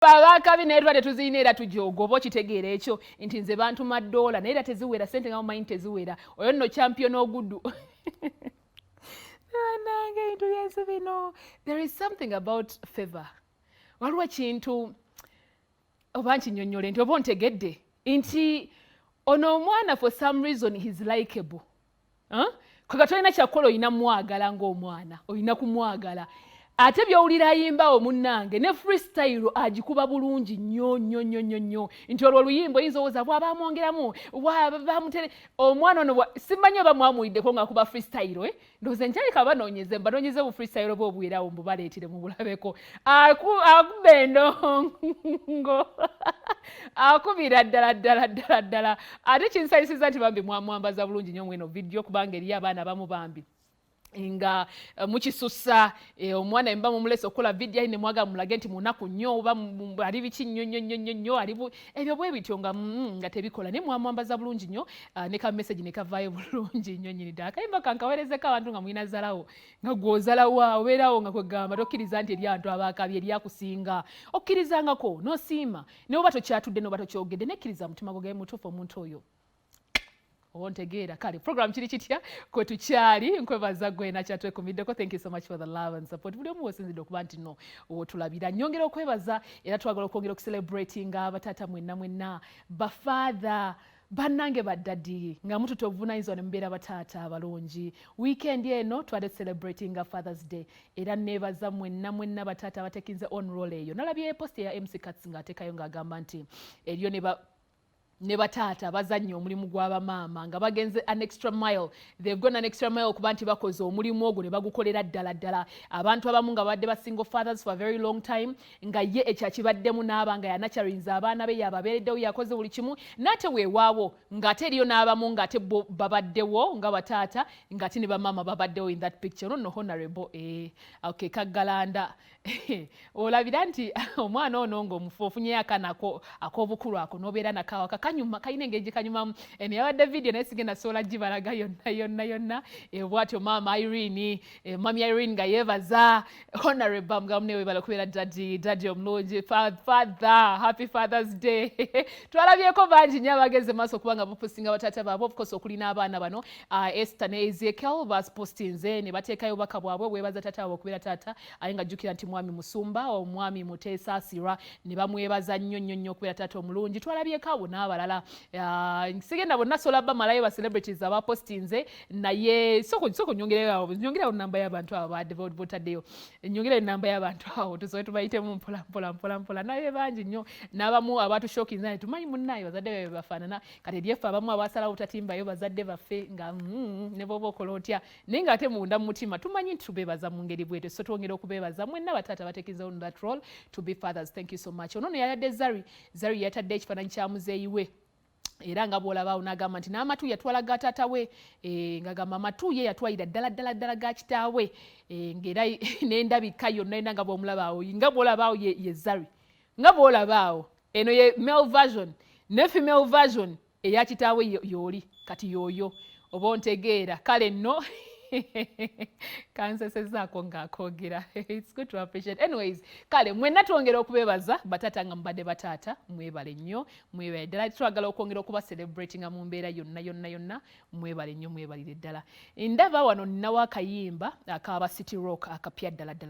Abakabi naye tuba tetuzirina, era tujooga. Oba okitegeera ekyo nti nze bantuma ddoola, naye era teziwera sente nga mumanyi teziwera. Oyo nno champion ogudu nange ebintu byensi bino. There is something about favor. Waliwo ekintu oba nkinyonnyole nti oba ontegedde nti ono omwana, for some reason he's likable, huh? Kwega tolina kyakukola, olina mwagala ng'omwana, olina kumwagala. Ate byowulira ayimbawo munnange ne freestyle agikuba bulungi nnyo nnyo nnyo nnyo nnyo, nti olwo oluyimba oyinza owooza bwaba amwongeramu bamutere omwana ono. Simanyi oba mwamuwiddeko ng'akuba freestyle, eh? Ndowooza nkyaleka banoonyeze, mbanoonyeze bu freestyle oba obuwerawo mbubaleetere mubulabeko. Akuba endongo, akubira ddala ddala ddala ddala. Ate kinsanyusiza nti bambi mwamwambaza bulungi nnyo mweno video, kubanga eriyo abaana abamu bambi nga mukisusa omwana emba mumulese okukola vidiyo ne mwagala mulage nti munaku nnyo oba ali biki nnyo nnyo nnyo nnyo nnyo ali ebyo bwe bityo nga tebikola. Naye mwamwambaza bulungi nnyo, ne ka message ne kavaayo bulungi nnyo nnyini ddala. Akayimba kankaweerezeko abantu nga mulina zalawo, nga gw'ozalawo obeerawo nga kwegamba tokkiriza nti eri abantu abakabi eryakusinga. Okkirizangako n'osiima ne oba tokyatudde n'oba tokyogedde, nekkiriza mutima gwo gaye mutuufu omuntu oyo ontegeera. Kale program Kiri Kitya kwe tukyali. Nkwebaza gwe nakyatwekumiddeko. Thank you so much for the love and support. Buli omu wosinzidde okuba nti no wotulabira, nyongera okwebaza. Era twagala okwongera okucelebratinga abataata mwenna mwenna, bafather bannange, badaddy, nga mututa obuvunanyizibwa ne mubeera bataata abalungi. Weekend eno twade celebratinga Father's Day, era neebaza mwenna mwenna bataata abatekinze on role eyo. Nalabye post eya MC Cats ng'ateekayo ng'agamba nti eriyo ne bataata bazannya omulimu gw'abamaama nga bagenze an extra mile. They've gone an extra mile okuba nti bakoze omulimu ogwo ne bagukolera ddala ddala. Abantu abamu nga babadde ba single fathers for a very long time, nga ye ekyakibaddemu n'aba nga yanakyarinze abaana be, yababeereddewo, yakoze buli kimu, n'ate weewaawo ng'ate eriyo n'abamu ng'ate bo babaddewo nga bataata, ng'ate ne bamaama babaddewo in that picture. Ono nno honorable, okay, Kaggalanda, olabira nti omwana ono ng'omufu ofunyeyo akaana ak'obukulu ako n'obeera nakawaka kanyuma, kalina engeri gye kanyumamu. Eno yabadde video, naye sigenda sobola gibalaga yonna yonna yonna. Bwatyo maama Irene, mami Irene nga yeebaza honorable nga mune, webala okubeera daddy, daddy omulungi, father. Happy Father's Day. Twalabyeko bangi nnyo abagenze maaso okuba nga bapostinga bataata baabwe, of course okuli n'abaana bano, Esther ne Ezekiel, bapostinze ne bateekayo obubaka bwabwe bwebaza taata waabwe okubeera taata, aye nga jjukira nti mwami musumba, omwami Muteesaasirwa, ne bamwebaza nnyo nnyo nnyo okubeera taata omulungi. Twalabyeko abo n'abalala. Sigenda bonna sola bamalayo ba celebrities abapostinze, naye soko nyongereyo namba y'abantu abo badde botaddeyo, nyongereyo namba y'abantu abo tusobe tubayitemu mpola mpola mpola mpola. Naye bangi nnyo n'abamu abatushokinza ne tumanyi munnaye bazadde babe bafaanana. Kati eryeffe abamu abasalawo butatimbayo bazadde baffe nga ne bwoba okola otya, naye ng'ate munda mu mutima tumanyi nti tubeebaza mu ngeri bwetyo. So twongera okubeebaza mwenna bataata batekinze on that role to be fathers. Thank you so much. Ono no yayadde Zari. Zari yatadde ekifaananyi kya muzeeyi we, era nga bw'olabaawo n'agamba nti n'amatu yatwala ga taata we, ng'agamba amatu ye yatwalira ddala ddala ddala ga kitaawe, ng'era n'endabika yonna yonna nga bw'omulabaawo, nga bw'olabaawo ye Zari, nga bw'olabaawo eno ye male version ne female version eya kitaawe y'oli kati y'oyo oba ontegeera. Kale nno kansesezaako ng'akwogera. It's good to appreciate. Anyways, kale mwenna twongera okubeebaza bataata nga mubadde bataata. Mwebale nnyo, mwebale ddala. Twagala okwongera okuba celebratinga mu mbeera yonna yonna yonna. Mwebale nnyo, mwebalire ddala. Ndaba wano ninawo akayimba akaba City Rock akapya ddala ddala.